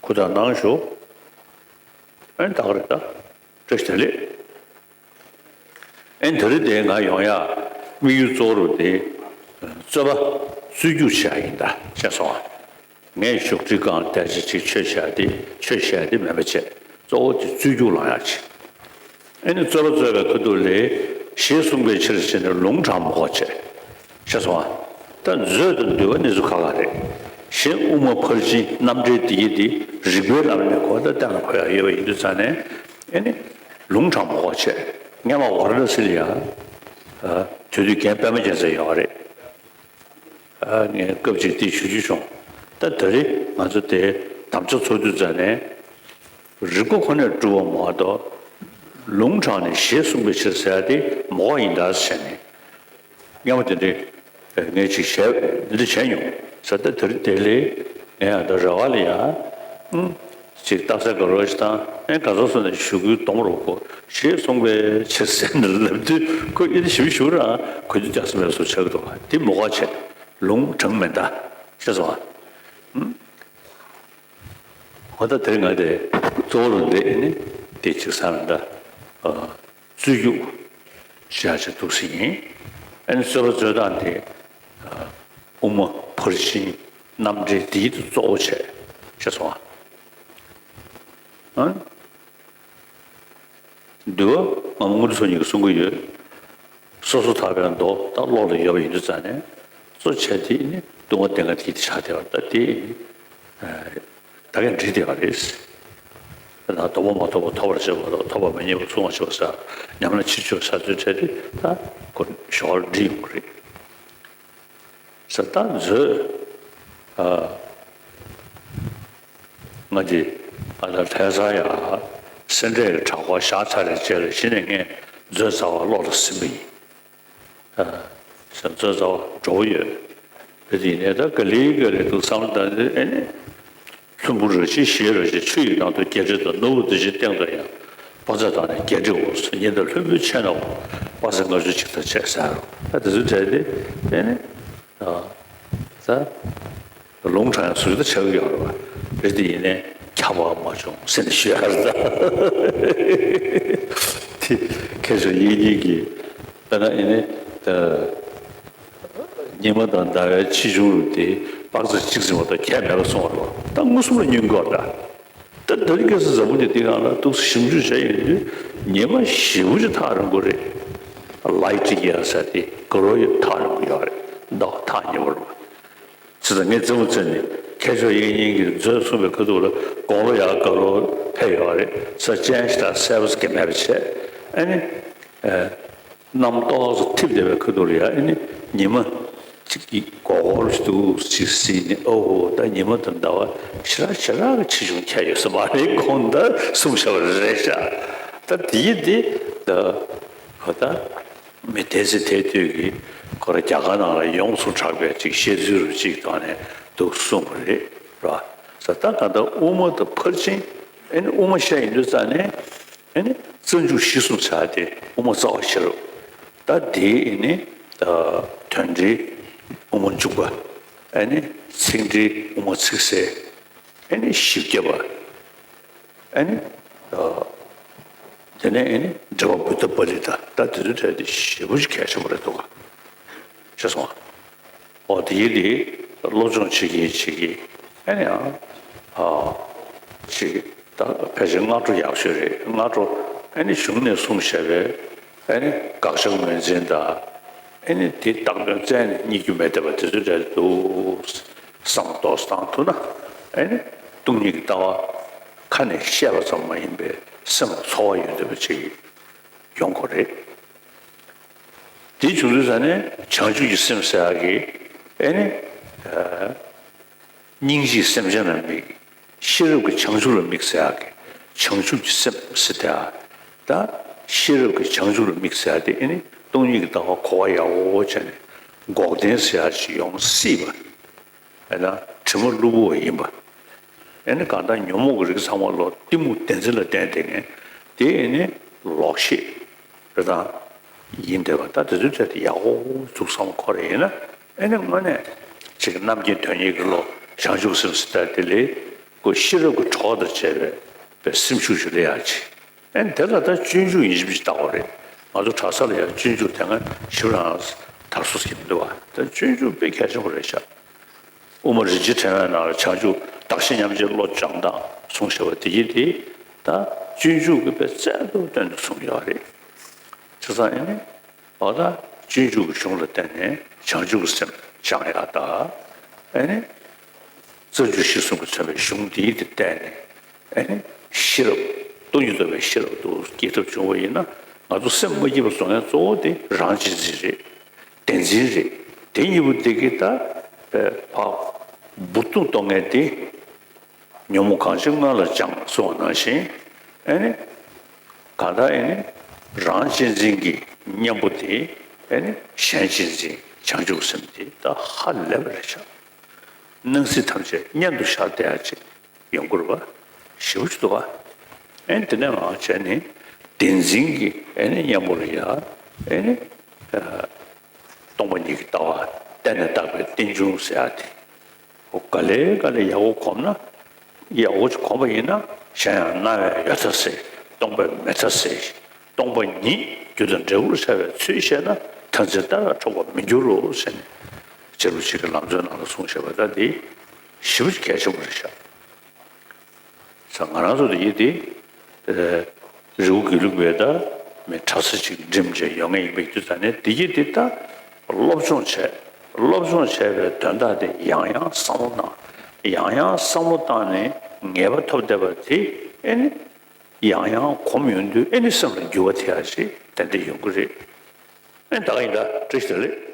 ཧུར་ཐག་གནང་ཤོག་ཨེ་ད་ག་རེད་ད། བཀྲ་ཤིས་བདེ་ལེགས། ཨེ་ད་རེས་དེ་ང་ཡོང་ཡ་དམིགས་ཡུལ་གཙོ་བོ་རུ་དེ་རྩོད་པ་རྩོད་རྒྱུགས་བྱ་ཡིན་ད་ཤེས་སོང་ཨ། ངས་བཞུགས་ཁྲི་སྒང་བསྡད་ཅིག་ཅིག་ཆོས་བཤད་དེ་ཆོས་བཤད་དེ་མེད་པ་བྱས་གཙོ་བོ་དེ་རྩོད་རྒྱུགས་ལངས་ཡ་ཅིག་ཨེ་ནི་རྩོད་པ་རྩོད་པའི་ཁ་ཐུག་ལས་ཞེས་གསུངས་པའི་ཕྱིར་ཟེར་ནས་ལུང་དྲངས་མ་གོ་བྱས། ཤེས་སོང་ཨ། ད་མཛོད་དང་འདུལ་བ་གནས་ཚུལ་ཁག་ཁག་རེད། གཞན་དབུ་མ་ཕར་ཕྱིན་རྣམ་འགྲེལ་འདི་ཡི་འདི་རིགས་པའི་ལམ་ནས་གོ་ད་གཏན་ལ་འཁོད་ཡ་ཡོད་པ་ཡིན་དུས་ཙང་ནས་ཨེ་ནི་ལུང་དྲངས་མ་གོ་བྱས། སྔས་མ་ཝཱ་ར་ཎ་སི་ལ་ཡ་དེ་དུས་རྒན་པད་མ་རྒྱལ་མཚན་ཡོད་རེད། ཨ་ངས་སྐབས་ཅིག་འདི་ཞུ་རྒྱུ་བྱུང་། ད་ད་རེས་ང་ཚོ་དེ་དམ་བཅའ་ཚོགས་དུས་ཙམ་ནས་རིགས་པ་ཁོ་ནས་སྒྲུབ་པ་མ་གཏོགས་ལུང་དྲངས་ནས་ཞེས་གསུངས་པའི་ཕྱིར་ཟེར་ཡ་དེ་མ་གོ་ཡིན་ད་ཟེར་ནས་སྔ་མོ་དེ་འདྲའི་ངས་ཅིག་བཤད་འདི་འདྲ་བྱས་མྱོང་ཟེར། ད་དེ་རིང་དེ་ལས་ངས་ཡང་ད་རེ་བ་ལ་ཡང་ཨུམ། ཅིག་རྟགས་གསལ་དགའ་རོགས་ཤིག་དང་ཨེ་ག་ཚོད་སོང་ནས་ཞུ་སྐུལ་གཏོང་རོགས་གོ་ཞེས་གསུངས་པའི་ཕྱིར་ཟེར་ནས་ལབ་དུས་ཁོས་ཨེ་འདི་ཞིབ་ཞུ་ར་གོ་རྒྱུ་རྒྱག་ས་མེད་བཟོ་ཆགས་འདུག་དེ་མ་གོ་བྱས་ལུང་དྲངས་མེད་ད་ཤེས་སོང་ཨ། ཨུམ། འོ་ད་དེ་ང་དེ་གཙོ་བོ་རུ་འདི་ཨེ་ནི་དེ་ཅིག་ས་ལ་ད་རྩོད་རྒྱུགས་བྱ་བྱེད་འདུག་སེ་ཡིན། ཨེ་ནི་རྩོད་པ་རྩོད་སྟངས་དེ་དབུ་མ་ཕར་ཕྱིན་རྣམ་འགྲེལ་འདིའི་དུ་གཙོ་བོ་བྱས་བྱས་སོང་ཨ། འདུལ་བ་ང་མོ་དངོས་གྲུབ་མཚོ་གཉིས་ཀྱིས་གསུང་གི་ཡོད། སོ་སོ་ཐར་པའི་མདོ་ད་བློ་ལ་ཡོད་པ་ཡིན་དུས་ཙང་ནས་གཙོ་བྱས་དེ་ནི་སྡུག་བསྔལ་བདེན་ཁ་དེ་དེ་ཆགས་བསྡད་པ་ད་དེ་ནི་ད་གིན་འགྲིག་བསྡད་པ་རེད། ད་ལྟ་ཐོབ་པ་མ་ཐོབ་པ་ཐོབ་པར་བྱེད་པ་དང་ཐོབ་པ་མི་རྙེད་པ་སྲུང་བར་བྱེད་པ་ཟེར་ཉམས་ལེན་ཕྱིར་བཅོས་ཟེར་ཚུལ་བྱས་ཏེ་ད་ཁོ་ཞོར་འགྲིག་ཡོང་གི་རེད། ཟེར་ད་མཛོད། ཨ། ང་འདི་ཨ་ད་ལྷ་ས་ཡ་སེ་འབྲས་ཀྱི་གྲྭ་སྐོར་བཞག་ཚར་རེད་བྱས་ལ་གཞི་ནས་ངས་མཛོད་རྩ་བ་བློ་ལ་ཟིན་པ་ཡིན། ཨ། ཟེར་མཛོད་རྩ་བ་འགྲོ་བ་ཡོད། དེ་དེ་ནས་ད་ག་ལེ་ག་ལེ་འདུག་བསམ་ད་ཨེ་ནི། ལྷུན་པོ་རེ་ཆེ་ཞེས་རེ་ཆེ་ཆུ་ཡི་ནང་དུ་རྒྱལ་སྲིད་དང་ནོར་བུ་འདི་ཕྱིའི་སྟེང་དུ་ཡང་དཔག་ཚད་དང་ནི་བརྒྱད་ཁྲི་འོ་ཟེར་ཉིན་དང་ལྷུན་པོའི་ཆས་ནའོ་དཔག་ཚད་ལྔ་བཅུ་གཅིག་དང་བཅས་ཟེར་རོ། ད་དེ་ཚོའི་གྲས་དེ་ཨེ་ནི། ད་ལུང་དྲངས་ཡང་ཟུར་དུ་ཆགས་ཀྱི་ཡོད་རེད་བ། རེད་དེ་ཡིན་ནའི་ཁྱབ་པ་མ་བྱུང་ཟེར་ནས་ཞུ་ཡ་རེད་ད། དེ་ཁྱེད་ཚོ་ཡིན་ཉིན་གྱི་དཔེར་ན་ཡིན་ནའི་ད། ཉི་མ་དང་ཟླ་བའི་ཆེ་ཆུང་རུ་དེ་དཔག་ཚད་གཅིག་ཙམ་མ་གཏོགས་ཁྱད་མེད་པ་སོང་བ་རེད། ད་མངོན་སུམ་ལ་མྱོང་གི་ཡོད་རེད། ད་ད་རིང་ཁ་སང་འཛམ་བུ་གླིང་འདི་སྒང་ལ་ཏོག་ཙམ་ཞིབ་འཇུག་བྱས་ཡོང་དུས་ཉི་མ་ཞེ་པོ་ཅིག་ཐག་རིང་པོ་རེད། ལའི་ཊི་ཡར་ཟེར་དེ་ག་རོ་ཡི་ཐག་རིང་པོ་ཡོད་རེད། ཟླ་བ་ཐག་ཉེ་པོ་རེད། བྱས་ཙང་ངས་རྩེད་མོ་རྩེ་ནས་ཁྱེད་ཚོ་ཡིན་ཉིན་གྱི་མཛོད་གསུངས་པའི་ཁ་ཐུག་ལ་དགུང་ལོ་ཡར་ག་རོ་ཕེབས་ཡོད་རེད་ཟེར་ཅན་ཞིག་དང་གསལ་པོ་ཟེར་གྱི་མེད་པ་བྱས་ཨ་ནི། གནམ་ཏོག་ཙམ་འཐིབས་བསྡད་པའི་ཁ་ཐུག་ལ་ཡ་ཨེ་ནི་ཉི་མ་གཅིག་གིས་མགོ་སྐོར་ཞིག་འདུག་ཅིག་ཟིན་ནས་ཨོ་ཧོ་ད་ཉི་མ་དང་ཟླ་བ་ཞེ་དྲག་ཞེ་དྲག་གི་ཆེ་ཆུང་ཁྱད་ཡོད་ས་མ་རེད། ཁོང་ད་གསུངས་བཞག་པ་རེད་ཤག་ད་དེ་ཡིན་དེ་ད་ཧོ་ད་མི་དེ་ཚེ་དེ་དུས་ཀྱི་ཁོ་ར་རྒྱ་གར་ནང་ལ་ཡོངས་སུ་གྲགས་པའི་ཅིག་བཤད་ཚུལ་རུ་ཅིག་ཐོག་ནས་འདུག་གསུངས་པ་རེད་ར། ས་ད་ག་ད་དབུ་མ་དང་ཕར་ཕྱིན་ཨེ་ནི་དབུ་མ་བཤད་ཡིན་དུས་ཙང་ནས། ཨེ་ནི་རྩ་འཇུག་གཞི་གསུམ་བྱ་སྟེ་དབུ་མ་རྩ་བ་བཞི་རུ། ད་དེའི་ཨེ་ནི་དོན་འགྲེལ་དབུ་མ་འཇུག་པ། ཨེ་ནི་ཚིག་འགྲེལ་དབུ་མ་ཚིག་གསལ། ཨེ་ནི་བཞི་བརྒྱ་པ། ཨེ་ནི་དེ་ནས་ཨེ་ནི་འགྲེལ་པ་བུདྡྷ་པཱ་ལི་ཏ། ད་དེ་ཚོའི་གྲས་དེ་ཞེ་པོ་ཅིག་གལ་ཆེན་པོ་རེད་འདུག་ག་ཤེས་སོང་ང་། ཨོ་དེ་ཡིན་དེ་སློབ་སྦྱོང་བྱེད་ཀྱིན་བྱེད་ཀྱིན་ཨ་ནི་ཨ་ཨ་ཅིག་ད་ཕལ་ཆེར་སྔ་དྲོ་ཡག་ཤོས་རེད། སྔ་དྲོ་ཨ་ནི་གཞུང་ནས་གསུངས་བཞག་པའི་ཨ་ནི་དགག་བྱ་ངོས་འཛིན་དང་ཨ་ནི་དེ་བཏགས་དོན་བཙལ་ནས་རྙེད་རྒྱུ་མེད་བསྡད་པ་དེ་ཚོའི་གྲས་འདུག་བསམ་རྡོག་བཏང་ཐུབ་ན་ཨ་ནི་སྟོང་ཉིད་ཀྱི་ལྟ་བ་ཁ་ནས་བཤད་པ་ཙམ་མ་ཡིན་པའི་སེམས་ལ་ཚོར་བ་ཡོད་བསྡད་པ་ཅིག་ཡོང་གི་རེད། དེ་བྱུང་དུས་ཙ་ནས་བྱང་ཆུབ་ཀྱི་སེམས་ཟེར་ཡག་གི་ཨེ་ནི། སྙིང་རྗེའི་སེམས་ཅན་ལ་དམིགས། ཤེས་རབ་ཀྱི་བྱང་ཆུབ་ལ་དམིགས་ཟེར་ཡག་གི་བྱང་ཆུབ་ཀྱི་སེམས་ཟེར་ཏེ། ད་ཤེས་རབ་ཀྱི་བྱང་ཆུབ་ལ་དམིགས་ཟེར་ཡག་དེ་ཨེ་ནི་སྟོང་ཉིད་ཀྱི་ལྟ་བ་གོ་བ་ཡག་པོ་བྱས་ནས་འགོག་བདེན་ཟེར་ཡག་ཅིག་ཡོང་སྲིད་པ། ཨེ་ན་དྲི་མ་གློ་བུར་བ་ཡིན་པ། ཨེ་ནི་གང་ལྟར་ཉོན་མོངས་ཀྱི་རིགས་ཚང་མ་ལོ་གཏི་མུག་བདེན་འཛིན་ལ་བརྟེན་བསྡད་མཁན་དེ་ཨེ་ནི་ལོག་ཤེས་རེད་དང་ཡིན་བསྡད་པ། ད་དེ་ཚོའི་གྲས་དེ་ཡག་པོ་འཛུགས་བསམ་ཁོ་རེ་ཡིན་ན་ཨེ་ནི་དངོས་གནས་ ཅིག་རྣམ་མཁྱེན་དོན་གཉེར་གྱི་བློ། བྱང་ཆུབ་སེམས་ཟེར་ད་དེ་ལས་ཁོ་ཤེས་རབ་ཀྱི་གྲོགས་དང་བཅས་པའི་པའི་སེམས་ཤུགས་ཤིག་སླེབས་ཡག་ཅིག་ཨེ་དེ་ལ་ད་སྤྱོད་འཇུག་ཡིན་གཅིག་མིན་གཅིག་བལྟ་དགོས་རེད། ང་ཚོ་གྲྭ་ས་ལ་ཡང་སྤྱོད་འཇུག་དེ་སྔ་ཞིབ་རང་དར་སོ་ཟེར་གྱི་མི་འདུག་བ། ད་སྤྱོད་འཇུག་དཔེ་གལ་ཆེན་པོ་རེད་ཤག་དབུ་མ་རིན་ཆེན་ཕྲེང་བའི་ནང་ལ་བྱང་ཆུབ་བདག་གཞན་མཉམ་བརྗེའི་བློ་སྦྱང་སྟངས་གསུངས་བཞག་པ་དེ་ཡིན་དེ། ད་སྤྱོད་འཇུག་གི་དཔེ་རྩལ་དུ་བཏོན་ནས་གསུངས་ཡོད་རེད། བྱས་ཙང་ཨེ་ནི། འོ་ད་སྤྱོད་འཇུག་གི་གཞུང་ལ་བརྟེན་ནས་བྱང་ཆུབ་ཀྱི་སེམས་སྦྱང་ཡག་དང་། ཨེ་ནི། རྩ་རྒྱུད་གཞིར་བཟུང་གིས་མཚོན་པའི་གཞུང་འདིའི་དེ་བལྟས་ནས། ཨེ་ནི། ཤེས་རབ། སྟོང་ཉིད་རྟོགས་པའི་ཤེས་རབ་ཏུ་སྐྱེ་ཐབས་བྱུང་བ་ཡིན་ན། ང་ཚོ་སེམས་མ་སྐྱིད་པ་བཟོ་མཁན་གཙོ་བོ་དེ་རང་གཅེས་འཛིན་རེད། བདེན་འཛིན་རེད། དེ་གཉིས་པོ་འདི་གིས་ད། ཨེ། ཕར། འབུར་ཐོན་གཏོང་མཁན་དེ། ཉོན་མོངས་གང་ཞིག་སྔོན་ལ་སྦྱངས་གསུངས་པ་ནང་བཞིན། ཨེ་ནི། གང་ལྟར་ཨེ་ནི། རང་གཅེས་འཛིན་གྱི་གཉེན་པོ་དེ། ཨེ་ནི། གཞན་གཅེས་འཛིན་བྱང་ཆུབ་སེམས་དེ་ད་ཧ་ལས་པ་རེད་ཤག་སྣང་སྲིད་ཐམས་ཅད་གཉེན་དུ་བཞག་བསྡད་ཡག་ཅིག་ཡོང་གི་རེད་པ། ཞེ་པོ་ཅིག་འདུག་པ། ཨེ་ནི་དེ་ནས་མར་བྱས་ནས་བདེན་འཛིན་གྱི་ཨེ་ནི་གཉེན་པོ་ལ་ཡ། ཨེ་ནི། སྟོང་པ་ཉིད་ཀྱི་ལྟ་བ་བརྟེན་ནས་བཏགས་པའི་རྟེན་འབྱུང་ཟེར་ཡག་དེ། འོ་ག་ལེ་ག་ལེ་ཡག་པོ་གོམས་ན། ཡག་པོ་ཅིག་གོམས་པ་ཡིན་ན་གཞན་ཡང་སྣང་བས་ཡོད་མཐའ་སེལ། སྟོང་པས་མེད་མཐའ་སེལ། སྟོང་པ་ཉིད་རྒྱུ་དང་འབྲས་བུར་འཆར་བའི་ཚུལ་ཤེས་ན་མཐར་འཛིན་ལྟ་བས་འཕྲོག་པར་མི་འགྱུར་རོ་ཟེར་ནས། རྗེ་རིན་པོ་ཆེ་གི་ལམ་སྲོལ་ནང་ལ་གསུངས་བཞག་པ་ད་འདི་ཞེ་པོ་ཅིག་གལ་ཆེན་པོ་རེད་ཤག་ས་ང་རང་ཚོ་དེ་ཡིན་དེ། རི་བོ་དགེ་ལུགས་པའི་ད་མི་གྲྭ་ས་ཅིག་འགྲིམ་བྱས་ཡོང་ངེས་ཡིན་པའི་དུས་ཙ་ནས་དེ་ཡིན་དེ་ད་སློབ་སྦྱོང་བྱས། སློབ་སྦྱོང་བྱས་པའི་དོན་དག་དེ་ཡང་ཡང་བསམ་བློ་བཏང་། ཡང་ཡང་བསམ་བློ་བཏང་ནས་ངེས་པ་ཐོབ་བསྡད་པ་དེ་ཨེ་ནི་ཡང་ཡང་གོམས་ཡོང་དུས་ཨེ་ནི་སེམས་ལ་འགྱུར་བ་ཐེབས་ཡག་ཅིག་ཏན་ཏན་ཡོང་གི་རེད། ཨེ་ད་ག་ཡིན་ད། བཀྲ་ཤིས་བདེ་ལེགས།